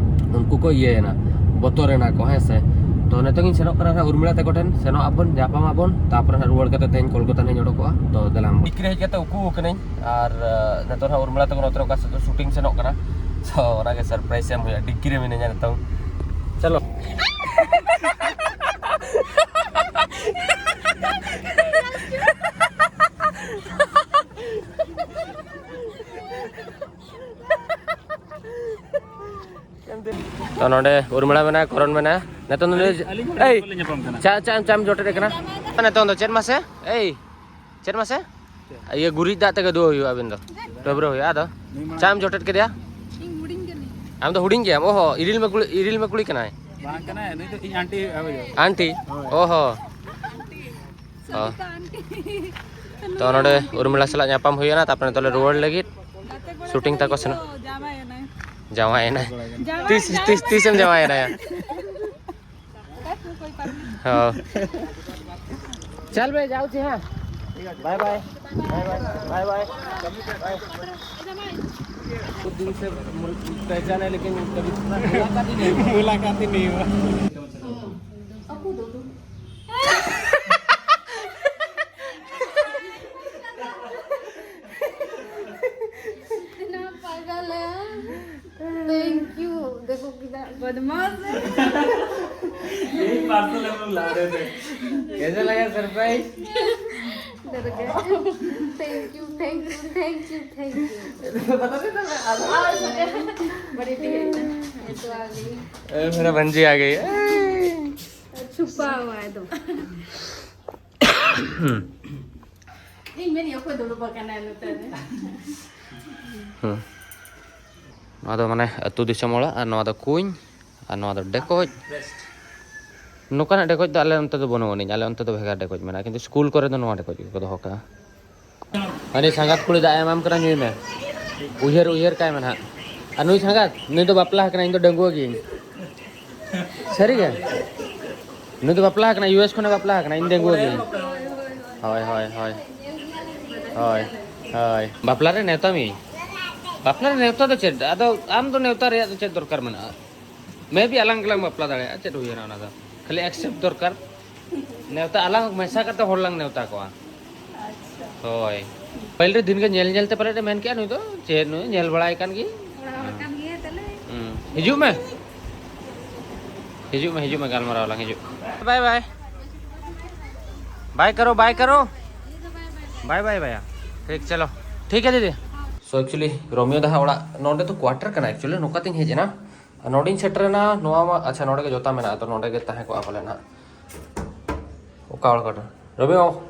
ᱩᱱᱠᱩ ᱠᱚ ᱤᱭᱟᱹᱭᱮᱱᱟ, ᱵᱚᱛᱚᱨᱮᱱᱟ ᱠᱚ, ᱦᱮᱸ ᱥᱮ᱾ ᱛᱚ ᱱᱤᱛᱚᱜ ᱤᱧ ᱥᱮᱱᱚᱜ ᱠᱟᱱᱟ ᱦᱟᱸᱜ ᱩᱨᱢᱤᱞᱟ ᱛᱟᱠᱚ ᱴᱷᱮᱱ, ᱥᱮᱱᱚᱜ ᱟᱵᱚᱱ, ᱧᱟᱯᱟᱢ ᱟᱵᱚᱱ, ᱛᱟᱨᱯᱚᱨᱮ ᱦᱟᱸᱜ ᱨᱩᱣᱟᱹᱲ ᱠᱟᱛᱮ ᱛᱮᱦᱮᱧ ᱠᱳᱞᱠᱟᱛᱟ ᱦᱟᱸᱜ ᱤᱧ ᱚᱰᱚᱠᱚᱜᱼᱟ᱾ ᱛᱚ ᱫᱮᱞᱟ ᱵᱚᱱ᱾ ᱰᱤᱠᱤ ᱨᱮ ᱦᱮᱡ ᱠᱟᱛᱮ ᱩᱠᱩ ᱟᱠᱟᱱᱟᱹᱧ, ᱟᱨ ᱱᱤᱛᱚᱜ ᱦᱟᱸᱜ ᱩᱨᱢᱤᱞᱟ ᱛᱟᱠᱚ ᱱᱚᱛᱮ ᱨᱮ ᱚᱠᱟ ᱥᱮᱫ ᱥᱩᱴᱤᱝ ᱥᱮᱱᱚᱜ ᱠᱟᱱᱟ᱾ ᱛᱚ ᱚᱱᱟᱜᱮ ᱥᱟᱨᱯᱨᱟᱭᱤᱡᱽ ᱮᱢ ᱦᱩᱭᱩᱜᱼᱟ᱾ ᱰᱤᱠᱤ ᱨᱮ ᱢᱤᱱᱟᱹᱧᱟ ᱱᱤᱛᱚᱝ᱾ ᱪᱚᱞᱚ᱾ ᱛᱚ ᱱᱚᱰᱮ ᱩᱨᱢᱤᱞᱟ ᱢᱮᱱᱟᱭᱟ, ᱠᱚᱨᱚᱱ ᱢᱮᱱᱟᱭᱟ᱾ ᱱᱤᱛᱚᱝ ᱫᱚ ᱱᱩᱭ, ᱟᱹᱞᱤᱧ ᱦᱚᱸ ᱮᱭ, ᱞᱤᱧ ᱧᱟᱯᱟᱢ ᱠᱟᱱᱟ᱾ ᱪᱟ, ᱪᱟ, ᱪᱟᱢ ᱡᱚᱴᱮᱫ ᱠᱟᱱᱟ᱾ ᱱᱤᱛᱚᱝ ᱫᱚ ᱪᱮᱫ ᱢᱟᱥᱮ? ᱮᱭ, ᱪᱮᱫ ᱢᱟᱥᱮ? ᱪᱮᱫ? ᱤᱭᱟᱹ ᱜᱩᱨᱤᱡ ᱫᱟᱜ ᱛᱮᱜᱮ ᱫᱩ ᱦᱩᱭᱩᱜᱼᱟ ᱟᱹᱵᱤᱱ ᱫᱚ᱾ ᱰᱟᱹᱵᱽᱨᱟᱹ ᱦᱩᱭᱩᱜᱼᱟ ᱟᱫᱚ᱾ ᱱᱩᱭ ᱢᱟ ᱪᱟᱢ ᱡᱚᱴᱮᱫ ᱠᱮᱫᱮᱭᱟ? ᱤᱧ ᱦᱩᱰᱤᱧ ᱠᱟᱹᱱᱟᱹᱧ᱾ ᱟᱢ ᱫᱚ ᱦᱩᱰᱤᱧ ᱜᱮᱭᱟᱢ? ᱚᱦᱚ, ᱤᱨᱤᱞ ᱢᱮ ᱠᱩᱲᱤ, ᱤᱨᱤᱞ ᱢᱮ ᱠᱩᱲᱤ ᱠᱟᱱᱟᱭ᱾ ᱵᱟᱝ ᱠᱟᱱᱟᱭ, ᱱᱩᱭ ᱫᱚ ᱤᱧ ᱟᱱᱴᱤ ᱦᱩᱭᱩᱜᱼᱟ᱾ ᱟᱱᱴᱤ? ᱦᱳᱭ᱾ ᱚᱦᱚ᱾ ᱚ᱾ ᱥᱚᱝᱜᱤᱛᱟ ᱟᱱᱴᱤ᱾ ᱛᱚ ᱱᱚᱰᱮ ᱩᱨᱢᱤᱞᱟ ᱥᱟᱞᱟᱜ ᱧᱟᱯᱟᱢ ᱦᱩᱭ ᱮᱱᱟ, ᱛᱟᱨᱯᱚᱨᱮ ᱱᱤᱛᱚᱜ ᱞᱮ ᱨᱩᱣᱟᱹᱲ ᱞᱟᱹᱜᱤᱫ᱾ ᱜᱟᱛᱮ ᱠᱚᱲᱟ ᱥᱩᱴᱤᱝ ᱛᱟᱠᱚ ᱥᱮᱱᱚᱜ᱾ ᱡᱟᱶᱟᱭ ᱮᱱᱟᱭ᱾ ᱡᱟᱶᱟᱭ ᱮᱱᱟᱭ᱾ ᱡᱟᱶᱟᱭ, ᱛᱤᱥ, ᱡᱟᱶᱟᱭ ᱛᱤᱥ, ᱛᱤᱥᱮᱢ ᱡᱟᱶᱟᱭ ᱮᱱᱟᱭᱟ? ᱦᱚᱸ᱾ ᱪᱟᱞ ᱵᱮ, ᱡᱟᱣᱪᱤ ᱦᱟᱸ᱾ ᱵᱟᱭ ᱵᱟᱭ᱾ ᱵᱟᱭ ᱵᱟᱭ᱾ ᱵᱟᱭ ᱵᱟᱭ᱾ बहुत दिन से मुल- पहचान है, लेकिन कभी मुलाकात ही नहीं हुआ। मुलाकात ही नहीं हुआ। इतना पागल है। Thank you. देखो कितना बदमाश है। यही पार्सल हम लोग ला रहे थे। कैसा लगा सरप्राइज? डर गए। Thank you, thank you, thank you, thank you. पता नहीं था, मैं आ रहा हूँ। बड़ी ढेर। ये तो आ गई। ए, मेरा भंजी आ गई। ए। छुपा हुआ है तो। ᱤᱧ ᱢᱮᱱᱮᱫ ᱚᱠᱚᱭ ᱫᱩᱲᱩᱵ ᱟᱠᱟᱱᱟᱭ ᱱᱚᱛᱮ ᱨᱮ? ᱦᱩᱸ᱾ ᱱᱚᱣᱟ ᱫᱚ ᱢᱟᱱᱮ ᱟᱹᱛᱩ ᱫᱤᱥᱚᱢ ᱚᱲᱟᱜ, ᱟᱨ ᱱᱚᱣᱟ ᱫᱚ ᱠᱩᱧ, ᱟᱨ ᱱᱚᱣᱟ ᱫᱚ ᱰᱮᱠᱚᱡ᱾ ᱱᱚᱝᱠᱟᱱᱟᱜ ᱰᱮᱠᱚᱡ ᱫᱚ ᱟᱞᱮ ᱚᱱᱛᱮ ᱫᱚ ᱵᱟᱹᱱᱩᱜ ᱟᱹᱱᱤᱡ, ᱟᱞᱮ ᱚᱱᱛᱮ ᱫᱚ ᱵᱷᱮᱜᱟᱨ ᱰᱮᱠᱚᱡ ᱢᱮᱱᱟᱜᱼᱟ, ᱠᱤᱱᱛᱩ ᱥᱠᱩᱞ ᱠᱚᱨᱮ ᱫᱚ ᱱᱚᱣᱟ ᱰᱮᱠᱚᱡ ᱜᱮᱠᱚ ᱫᱚᱦᱚ ᱠᱟᱜᱼᱟ᱾ ᱦᱟᱹᱱᱤ ᱥᱟᱸᱜᱟᱛ ᱠᱩᱲᱤ ᱫᱟᱜ ᱮ ᱮᱢᱟᱢ ᱠᱟᱱᱟ, ᱧᱩᱭ ᱢᱮ᱾ ᱩᱭᱦᱟᱹᱨ, ᱩᱭᱦᱟᱹᱨ ᱠᱟᱭ ᱢᱮ ᱱᱟᱦᱟᱜ᱾ ᱟᱨ ᱱᱩᱭ ᱥᱟᱸᱜᱟᱛ, ᱱᱩᱭ ᱫᱚ ᱵᱟᱯᱞᱟ ᱟᱠᱟᱱᱟ, ᱤᱧ ᱫᱚ ᱰᱟᱺᱜᱩᱣᱟᱹ ᱜᱤᱭᱟᱹᱧ᱾ ᱥᱟᱹᱨᱤ ᱜᱮ? ᱱᱩᱭ ᱫᱚ ᱵᱟᱯᱞᱟ ᱟᱠᱟᱱᱟ, ᱤᱭᱩ ᱮᱥ ᱠᱷᱚᱱᱮ ᱵᱟᱯᱞᱟ ᱟᱠᱟᱱᱟ, ᱤᱧ ᱰᱟᱺᱜᱩᱣᱟᱹ ᱜᱤᱭᱟᱹᱧ᱾ ᱦᱳᱭ, ᱦᱳᱭ, ᱦᱳᱭ᱾ ᱦᱳᱭ, ᱦᱳᱭ᱾ ᱵᱟᱯᱞᱟ ᱨᱮ ᱱᱮᱣᱛᱟ ᱢᱤᱭᱟᱹᱧ᱾ ᱵᱟᱯᱞᱟ ᱨᱮ ᱱᱮᱣᱛᱟ ᱫᱚ ᱪᱮᱫ? ᱟᱫᱚ ᱟᱢ ᱫᱚ ᱱᱮᱣᱛᱟ ᱨᱮᱭᱟᱜ ᱫᱚ ᱪᱮᱫ ᱫᱚᱨᱠᱟᱨ ᱢᱮᱱᱟᱜᱼᱟ? ᱢᱮ ᱵᱤ ᱟᱞᱟᱝ ᱜᱮᱞᱟᱝ ᱵᱟᱯᱞᱟ ᱫᱟᱲᱮᱭᱟᱜᱼᱟ, ᱪᱮᱫ ᱦᱩᱭᱮᱱᱟ ᱚᱱᱟ ᱫᱚ? ᱠᱷᱟᱹᱞᱤ ᱮᱠᱥᱮᱯᱴ ᱫᱚᱨᱠᱟᱨ᱾ ᱱᱮᱣᱛᱟ ᱟᱞᱟᱝ ᱢᱮᱥᱟ ᱠᱟᱛᱮ ᱦᱚᱲ ᱞᱟᱝ ᱱᱮᱣᱛᱟ ᱠᱚᱣᱟ᱾ ᱟᱪᱪᱷᱟ᱾ ᱦᱳᱭ᱾ ᱯᱟᱹᱦᱤᱞ ᱨᱮ ᱫᱤᱱ ᱜᱮ ᱧᱮᱞ ᱧᱮᱞ ᱛᱮ ᱯᱟᱞᱮᱫ ᱮ ᱢᱮᱱ ᱠᱮᱜᱼᱟ, "ᱱᱩᱭ ᱫᱚ ᱪᱮᱫ, ᱱᱩᱭ ᱧᱮᱞ ᱵᱟᱲᱟᱭ ᱠᱟᱱ ᱜᱮ?" ᱚᱲᱟᱜ ᱦᱚᱲ ᱠᱟᱱ ᱜᱮᱭᱟ ᱛᱟᱦᱞᱮ᱾ ᱦᱩᱸ᱾ ᱦᱤᱡᱩᱜ ᱢᱮ᱾ ᱦᱤᱡᱩᱜ ᱢᱮ, ᱦᱤᱡᱩᱜ ᱢᱮ, ᱜᱟᱞᱢᱟᱨᱟᱣ ᱟᱞᱟᱝ, ᱦᱤᱡᱩᱜ᱾ ᱵᱟᱭ ᱵᱟᱭ᱾ ᱵᱟᱭ ᱠᱟᱨᱳ, ᱵᱟᱭ ᱠᱟᱨᱳ᱾ ᱵᱟᱭ ᱵᱟᱭ ᱵᱟᱭᱟ᱾ ᱴᱷᱤᱠ, ᱪᱚᱞᱚ᱾ ᱴᱷᱤᱠ ᱜᱮᱭᱟ ᱫᱤᱫᱤ᱾ So actually ᱨᱳᱢᱤᱭᱳ ᱫᱟ ᱦᱟᱸᱜ ᱚᱲᱟᱜ, ᱱᱚᱰᱮ ᱫᱚ ᱠᱣᱟᱴᱟᱨ ᱠᱟᱱᱟ actually, ᱱᱚᱝᱠᱟ ᱛᱤᱧ ᱦᱮᱡ ᱮᱱᱟ᱾ ᱟᱨ ᱱᱚᱰᱮᱧ ᱥᱮᱴᱮᱨᱮᱱᱟ, ᱱᱚᱣᱟ ᱢᱟ, ᱟᱪᱪᱷᱟ, ᱱᱚᱰᱮ ᱜᱮ ᱡᱚᱛᱟ ᱢᱮᱱᱟᱜᱼᱟ, ᱛᱚ ᱱᱚᱰᱮ ᱜᱮ ᱛᱟᱦᱮᱸ ᱠᱚᱜᱼᱟ ᱯᱟᱞᱮᱱ ᱦᱟᱸᱜ᱾ ᱚᱠᱟ ᱦᱚᱲ ᱠᱟᱱᱟ? ᱨᱚᱵᱤ ᱵᱟᱹᱵᱩ᱾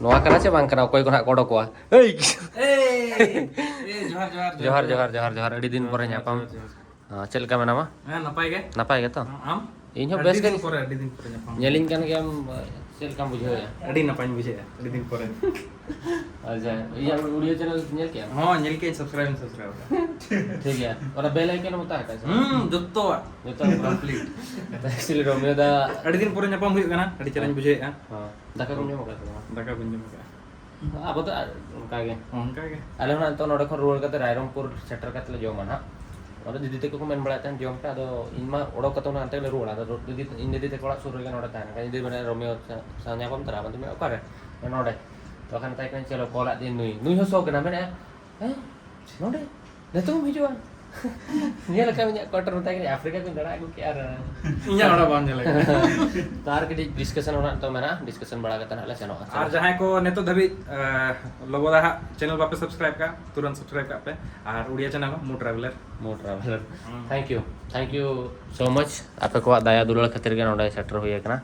ᱱᱚᱣᱟ ᱠᱟᱱᱟ ᱪᱮ ᱵᱟᱝ ᱠᱟᱱᱟ? ᱚᱠᱚᱭ ᱠᱚ ᱱᱟᱦᱟᱜ ᱠᱚ ᱚᱰᱚᱠᱚᱜᱼᱟ? ᱮᱭ! ᱮᱭ! ᱮᱭ, ᱡᱚᱦᱟᱨ, ᱡᱚᱦᱟᱨ, ᱡᱚᱦᱟᱨ, ᱡᱚᱦᱟᱨ, ᱡᱚᱦᱟᱨ, ᱡᱚᱦᱟᱨ, ᱡᱚᱦᱟᱨ, ᱡᱚᱦᱟᱨ, ᱡᱚᱦᱟᱨ, ᱡᱚᱦᱟᱨ, ᱟᱹᱰᱤ ᱫᱤᱱ ᱯᱚᱨᱮ ᱡᱚᱦᱟᱨ, ᱧᱟᱯᱟᱢ᱾ ᱡᱚᱦᱟᱨ, ᱡᱚᱦᱟᱨ᱾ ᱦᱮᱸ, ᱪᱮᱫ ᱞᱮᱠᱟ ᱢᱮᱱᱟᱢᱟ? ᱦᱮᱸ, ᱱᱟᱯᱟᱭ ᱜᱮ᱾ ᱱᱟᱯᱟᱭ ᱜᱮ ᱛᱚ? ᱟᱢ? ᱤᱧ ᱦᱚᱸ ᱟᱹᱰᱤ ᱵᱮᱥ ᱜᱮ᱾ ᱫᱤᱱ ᱯᱚᱨᱮ, ᱟᱹᱰᱤ ᱫᱤᱱ ᱯᱚᱨᱮ ᱧᱟᱯᱟᱢ᱾ ᱧᱮᱞᱤᱧ ᱠᱟᱱ ᱜᱮᱭᱟᱢ, ᱪᱮᱫ ᱞᱮᱠᱟᱢ ᱵᱩᱡᱷᱟᱹᱣᱮᱫᱼᱟ? ᱟᱹᱰᱤ ᱱᱟᱯᱟᱭᱤᱧ ᱵᱩᱡᱷᱟᱹᱣᱮᱫᱼᱟ, ᱟᱹᱰᱤ ᱫᱤᱱ ᱯᱚᱨᱮ᱾ ᱟᱪᱪᱷᱟ, ᱤᱧᱟᱹᱜ audio channel ᱧᱮᱞ ᱠᱮᱜᱼᱟᱢ? ᱦᱚᱸ, ᱧᱮᱞ ᱠᱮᱜᱼᱟᱹᱧ, subscribe ᱤᱧ subscribe ᱟᱠᱟᱫᱟ᱾ ᱴᱷᱤᱠ ᱜᱮᱭᱟ, ᱚᱱᱟ bell icon ᱮᱢ ᱚᱛᱟ ᱟᱠᱟᱫᱟ ᱥᱮ ᱵᱟᱝ? ᱦᱩᱸ, ᱡᱚᱛᱚᱣᱟᱜ᱾ ᱡᱚᱛᱚ complete᱾ Actually ᱨᱚᱢᱤᱭᱚ ᱫᱟ ᱟᱹᱰᱤ ᱫᱤᱱ ᱯᱚᱨᱮ ᱧᱟᱯᱟᱢ ᱦᱩᱭᱩᱜ ᱠᱟᱱᱟ, ᱟᱹᱰᱤ ᱪᱮᱦᱨᱟᱧ ᱵᱩᱡᱷᱟᱹᱣᱮᱫᱼᱟ᱾ ᱦᱚᱸ, ᱫᱟᱠᱟ ᱠᱚᱢ ᱡᱚᱢ ᱟᱠᱟᱫᱟ ᱥᱮ ᱵᱟᱝ? ᱫᱟᱠᱟ ᱵᱟᱹᱧ ᱡᱚᱢ ᱟᱠᱟᱫᱟ᱾ ᱟᱵᱚ ᱫᱚ ᱟᱨ ᱚᱱᱠᱟ ᱜᱮ᱾ ᱚᱱᱠᱟ ᱜᱮ᱾ ᱟᱞᱮ ᱦᱚᱸ ᱱᱤᱛᱚᱜ ᱱᱚᱰᱮ ᱠᱷᱚᱱ ᱨᱩᱣᱟᱹᱲ ᱠᱟᱛᱮ ᱨᱟᱭᱨᱚᱝᱯᱩᱨ ᱥᱮᱴᱮᱨ ᱠᱟᱛᱮ ᱞᱮ ᱡᱚᱢᱟ ᱱᱟᱦᱟᱜ᱾ ᱚᱸᱰᱮ ᱫᱤᱫᱤ ᱛᱟᱠᱚ ᱠᱚ ᱢᱮᱱ ᱵᱟᱲᱟᱭᱮᱫ ᱛᱟᱦᱮᱸᱫ ᱡᱚᱢ ᱯᱮ, ᱟᱫᱚ ᱤᱧ ᱢᱟ ᱚᱰᱚᱠ ᱠᱟᱛᱮ ᱦᱚᱸ ᱦᱟᱱᱛᱮ ᱜᱮᱞᱮ ᱨᱩᱣᱟᱹᱲᱟ᱾ ᱟᱫᱚ ᱫᱤᱫᱤ, ᱤᱧ ᱫᱤᱫᱤ ᱛᱟᱠᱚ ᱚᱲᱟᱜ ᱥᱩᱨ ᱨᱮᱜᱮ ᱱᱚᱰᱮ ᱛᱟᱦᱮᱱᱟ᱾ ᱤᱧ ᱫᱤᱫᱤ ᱢᱮᱱᱟ, "ᱨᱳᱢᱤᱭᱳ ᱥᱟᱶ ᱧᱟᱯᱟᱢ ᱛᱚᱨᱟ?" ᱟᱫᱚ ᱢᱮᱱᱟ, "ᱚᱠᱟᱨᱮ?" "ᱱᱚᱰᱮ᱾" ᱛᱚᱠᱷᱚᱱ ᱢᱮᱛᱟᱭ ᱠᱟᱹᱱᱟᱹᱧ, "ᱪᱚᱞᱚ ᱠᱚᱞᱟᱜ ᱫᱤᱧ ᱱᱩᱭ, ᱱᱩᱭ ᱦᱚᱸ ᱥᱚᱠ ᱮᱱᱟ, ᱢᱮᱱᱮᱫᱼᱟ, 'ᱦᱮᱸ, ᱱᱚᱰᱮ ᱱᱤᱛᱚᱜ ᱮᱢ ᱦᱤᱡᱩᱜᱼᱟ?' ᱧᱮᱞ ᱟᱠᱟᱫ ᱤᱧᱟᱹᱜ ᱠᱚᱴᱚᱨ ᱢᱮᱛᱟᱭ ᱠᱟᱹᱱᱟᱹᱧ, "ᱟᱯᱷᱨᱤᱠᱟ ᱠᱷᱚᱱ ᱫᱟᱬᱟ ᱟᱹᱜᱩ ᱠᱮᱜᱼᱟ ᱟᱨ" ᱤᱧᱟᱹᱜ ᱚᱲᱟᱜ ᱵᱟᱢ ᱧᱮᱞ ᱟᱠᱟᱫᱟ᱾ ᱛᱚ ᱟᱨ ᱠᱟᱹᱴᱤᱡ ᱰᱤᱥᱠᱟᱥᱚᱱ ᱚᱱᱟ ᱛᱚ ᱢᱮᱱᱟᱜᱼᱟ, ᱰᱤᱥᱠᱟᱥᱚᱱ ᱵᱟᱲᱟ ᱠᱟᱛᱮ ᱱᱟᱦᱟᱜ ᱞᱮ ᱥᱮᱱᱚᱜᱼᱟ᱾ ᱟᱨ ᱡᱟᱦᱟᱸᱭ ᱠᱚ ᱱᱤᱛᱚᱜ ᱫᱷᱟᱹᱵᱤᱡ ᱞᱚᱵᱚᱫᱟ ᱦᱟᱜ ᱪᱮᱱᱮᱞ ᱵᱟᱯᱮ ᱥᱟᱵᱥᱠᱨᱟᱭᱤᱵ ᱠᱟᱜ, ᱛᱩᱨᱟᱹᱱ ᱥᱟᱵᱥᱠᱨᱟᱭᱤᱵ ᱠᱟᱜ ᱯᱮ᱾ ᱟᱨ ᱩᱲᱤᱭᱟ ᱪᱮᱱᱮᱞ ᱦᱚᱸ ᱢᱩ ᱴᱨᱟᱵᱷᱮᱞᱟᱨ᱾ ᱢᱩ ᱴᱨᱟᱵᱷᱮᱞᱟᱨ᱾ ᱦᱩᱸ᱾ Thank you, thank you so much. ᱟᱯᱮ ᱠᱚᱣᱟᱜ ᱫᱟᱭᱟ ᱫᱩᱞᱟᱹᱲ ᱠᱷᱟᱹᱛᱤᱨ ᱜᱮ ᱱᱚᱰᱮ ᱥᱮᱴᱮᱨ ᱦᱩᱭ ᱟᱠᱟᱱᱟ᱾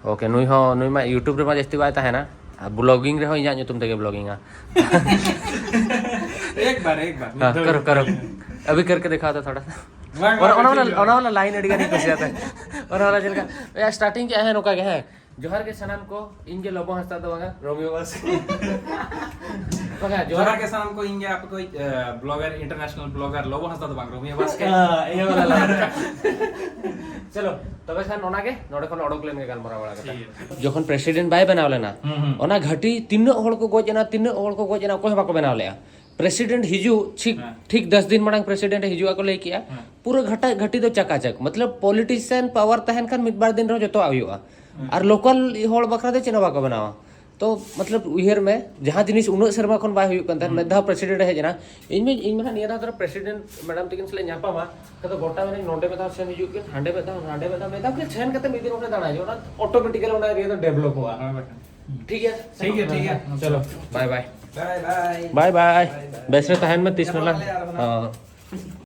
ᱳᱠᱮ, ᱱᱩᱭ ᱦᱚᱸ, ᱱᱩᱭ ᱢᱟ YouTube ᱨᱮᱢᱟ ᱡᱟᱹᱥᱛᱤ ᱵᱟᱭ ᱛᱟᱦᱮᱱᱟ, ᱟᱨ ᱵᱞᱚᱜᱤᱝ ᱨᱮᱦᱚᱸ ᱤᱧᱟᱹᱜ ᱧᱩᱛᱩᱢ ᱛᱮᱜᱮ ᱵᱞᱚᱜᱤᱝᱟ᱾ ᱮᱠ ᱵᱟᱨ, ᱮᱠ ᱵᱟᱨ, ᱢᱤᱫ ᱦᱮᱸ, ᱫᱷᱟᱣ᱾ ᱠᱟᱨᱚ, ᱠᱟᱨᱚ᱾ ᱟᱵᱷᱤ ᱠᱟᱨᱠᱮ ᱫᱤᱠᱷᱟᱣ ᱛᱚ ᱛᱷᱚᱲᱟ᱾ ᱵᱟᱝ, ᱚᱱᱟ, ᱵᱟᱝ, ᱚᱱᱟ ᱴᱷᱤᱠ ᱚᱱᱟ, ᱜᱮᱭᱟ᱾ ᱚᱱᱟ ᱚᱱᱟ ᱞᱟᱭᱤᱱ ᱟᱹᱰᱤ ᱜᱟᱱ ᱤᱧ ᱠᱩᱥᱤᱭᱟᱜ ᱛᱟᱦᱮᱸᱫ᱾ ᱚᱱᱟ ᱚᱱᱟ ᱪᱮᱫ ᱞᱮᱠᱟ, ᱮ, ᱥᱴᱟᱨᱴᱤᱝ ᱠᱮᱜᱼᱟ, ᱦᱮᱸ, ᱱᱚᱝᱠᱟ ᱜᱮ, ᱦᱮᱸ, "ᱡᱚᱦᱟᱨ ᱜᱮ ᱥᱟᱱᱟᱢ ᱠᱚ, ᱤᱧ ᱜᱮ ᱞᱚᱵᱚ ᱦᱟᱸᱥᱫᱟ ᱫᱚ ᱵᱟᱝᱟ, ᱨᱳᱢᱤᱭᱳ ᱵᱟᱥᱠᱮ᱾" ᱵᱟᱝᱟ, ᱡᱚᱦᱟᱨ᱾ ᱡᱚᱦᱟᱨ ᱜᱮ ᱥᱟᱱᱟᱢ ᱠᱚ, ᱤᱧ ᱜᱮ ᱟᱯᱮ ᱠᱚ ᱵᱞᱚᱜᱟᱨ, ᱤᱱᱴᱟᱨᱱᱮᱥᱱᱟᱞ ᱵᱞᱚᱜᱟᱨ ᱞᱚᱵᱚ ᱦᱟᱸᱥᱫᱟ ᱫᱚ ᱵᱟᱝ, ᱨᱳᱢᱤᱭᱳ ᱵᱟᱥᱠᱮ᱾ ᱦᱮᱸ, ᱤᱭᱟᱹ ᱵᱟᱞᱟ ᱞᱟᱭᱤᱱ᱾ ᱪᱚᱞᱚ, ᱛᱚᱵᱮ ᱠᱷᱟᱱ ᱚᱱᱟ ᱜᱮ, ᱱᱚᱰᱮ ᱠᱷᱚᱱ ᱚᱰᱚᱠ ᱞᱮᱱ ᱜᱮ ᱜᱟᱞᱢᱟᱨᱟᱣ ᱵᱟᱲᱟ ᱠᱟᱛᱮ᱾ ᱴᱷᱤᱠ ᱜᱮᱭᱟ᱾ ᱡᱚᱠᱷᱚᱱ ᱯᱨᱮᱥᱤᱰᱮᱱᱴ ᱵᱟᱭ ᱵᱮᱱᱟᱣ ᱞᱮᱱᱟ, ᱦᱩᱸ, ᱦᱩᱸ᱾ ᱚᱱᱟ ᱜᱷᱟᱹᱴᱤ ᱛᱤᱱᱟᱹᱜ ᱦᱚᱲ ᱠᱚ ᱜᱚᱡ ᱮᱱᱟ, ᱛᱤᱱᱟᱹᱜ ᱦᱚᱲ ᱠᱚ ᱜᱚᱡ ᱮᱱᱟ, ᱚᱠᱚᱭ ᱦᱚᱸ ᱵᱟᱠᱚ ᱵᱮᱱᱟᱣ ᱞᱮᱜᱼᱟ᱾ ᱯᱨᱮᱥᱤᱰᱮᱱᱴ ᱦᱤᱡᱩᱜ ᱴᱷᱤᱠ, ᱦᱮᱸ᱾ ᱴᱷᱤᱠ ᱫᱚᱥ ᱫᱤᱱ ᱢᱟᱲᱟᱝ ᱯᱨᱮᱥᱤᱰᱮᱱᱴ ᱦᱤᱡᱩᱜ ᱟᱠᱚ ᱞᱟᱹᱭ ᱠᱮᱜᱼᱟ᱾ ᱦᱮᱸ᱾ ᱯᱩᱨᱟᱹ ᱜᱷᱟᱴᱟ, ᱜᱷᱟᱹᱴᱤ ᱫᱚ ᱪᱟᱠᱟᱪᱟᱠ, ᱢᱚᱛᱞᱚᱵ ᱯᱚᱞᱤᱴᱤᱥᱤᱭᱟᱱ ᱯᱟᱣᱟᱨ ᱛᱟᱦᱮᱱ ᱠᱷᱟᱱ ᱢᱤᱫ ᱵᱟᱨ ᱫᱤᱱ ᱨᱮᱦᱚᱸ ᱡᱚᱛᱚᱣᱟᱜ ᱦᱩᱭᱩᱜᱼᱟ᱾ ᱦᱮᱸ᱾ ᱟᱨ ᱞᱳᱠᱟᱞ ᱦᱚᱲ ᱵᱟᱠᱷᱨᱟ ᱫᱚ ᱪᱮᱫ ᱦᱚᱸ ᱵᱟᱠᱚ ᱵᱮᱱᱟᱣᱟ᱾ ᱛᱚ ᱢᱚᱛᱞᱚᱵ ᱩᱭᱦᱟᱹᱨ ᱢᱮ, ᱡᱟᱦᱟᱸ ᱡᱤᱱᱤᱥ ᱩᱱᱟᱹᱜ ᱥᱮᱨᱢᱟ ᱠᱷᱚᱱ ᱵᱟᱭ ᱦᱩᱭᱩᱜ ᱠᱟᱱ ᱛᱟᱦᱮᱸᱫ, ᱦᱩᱸ᱾ ᱢᱤᱫ ᱫᱷᱟᱣ ᱯᱨᱮᱥᱤᱰᱮᱱᱴ ᱮ ᱦᱮᱡ ᱮᱱᱟ᱾ ᱤᱧ ᱢᱟ, ᱤᱧ ᱢᱟ ᱱᱤᱭᱟᱹ ᱫᱷᱟᱣ ᱫᱷᱚᱨᱚ ᱯᱨᱮᱥᱤᱰᱮᱱᱴ ᱢᱮᱰᱟᱢ ᱛᱟᱹᱠᱤᱱ ᱥᱟᱞᱟᱜ ᱧᱟᱯᱟᱢᱟ, ᱟᱫᱚ ᱜᱚᱴᱟ ᱢᱮᱱᱟᱧ ᱱᱚᱰᱮ ᱢᱤᱫ ᱫᱷᱟᱣ ᱥᱮᱱ ᱦᱤᱡᱩᱜ ᱠᱤᱱ, ᱦᱟᱸᱰᱮ ᱢᱤᱫ ᱫᱷᱟᱣ, ᱦᱟᱸᱰᱮ ᱢᱤᱫ ᱫᱷᱟᱣ, ᱢᱤᱫ ᱫᱷᱟᱣ ᱠᱤᱱ ᱥᱮᱱ ᱠᱟᱛᱮ ᱢᱤᱫ ᱫᱤᱱ ᱚᱸᱰᱮ ᱫᱟᱬᱟ ᱦᱤᱡᱩᱜᱼᱟ, ᱚᱱᱟ ᱚᱴᱳᱢᱮᱴᱤᱠᱟᱞᱤ ᱚᱱᱟ ᱮᱨᱤᱭᱟ ᱫᱚ ᱰᱮᱵᱷᱞᱚᱯᱚᱜᱼᱟ᱾ ᱦᱳᱭ ᱵᱟᱠᱷᱟᱱ᱾ ᱴᱷᱤᱠ ᱜᱮᱭᱟ? ᱴᱷᱤᱠ ᱜᱮᱭᱟ, ᱴᱷᱤᱠ ᱜᱮᱭᱟ᱾ ᱪᱚᱞᱚ, ᱵᱟᱭ ᱵᱟᱭ᱾ ᱵᱟᱭ ᱵᱟᱭ᱾ ᱵᱟᱭ ᱵᱟᱭ᱾ ᱵᱟᱭ ᱵᱟᱭ᱾ ᱵᱮᱥ ᱨᱮ ᱛᱟᱦᱮᱱ ᱢᱮ ᱛᱤᱥ ᱧᱟᱯᱟᱢ ᱨᱮᱞᱟᱝ᱾ ᱟᱞᱮ ᱟᱨᱦᱚᱸ ᱱᱟᱜ᱾ ᱦᱚᱸ᱾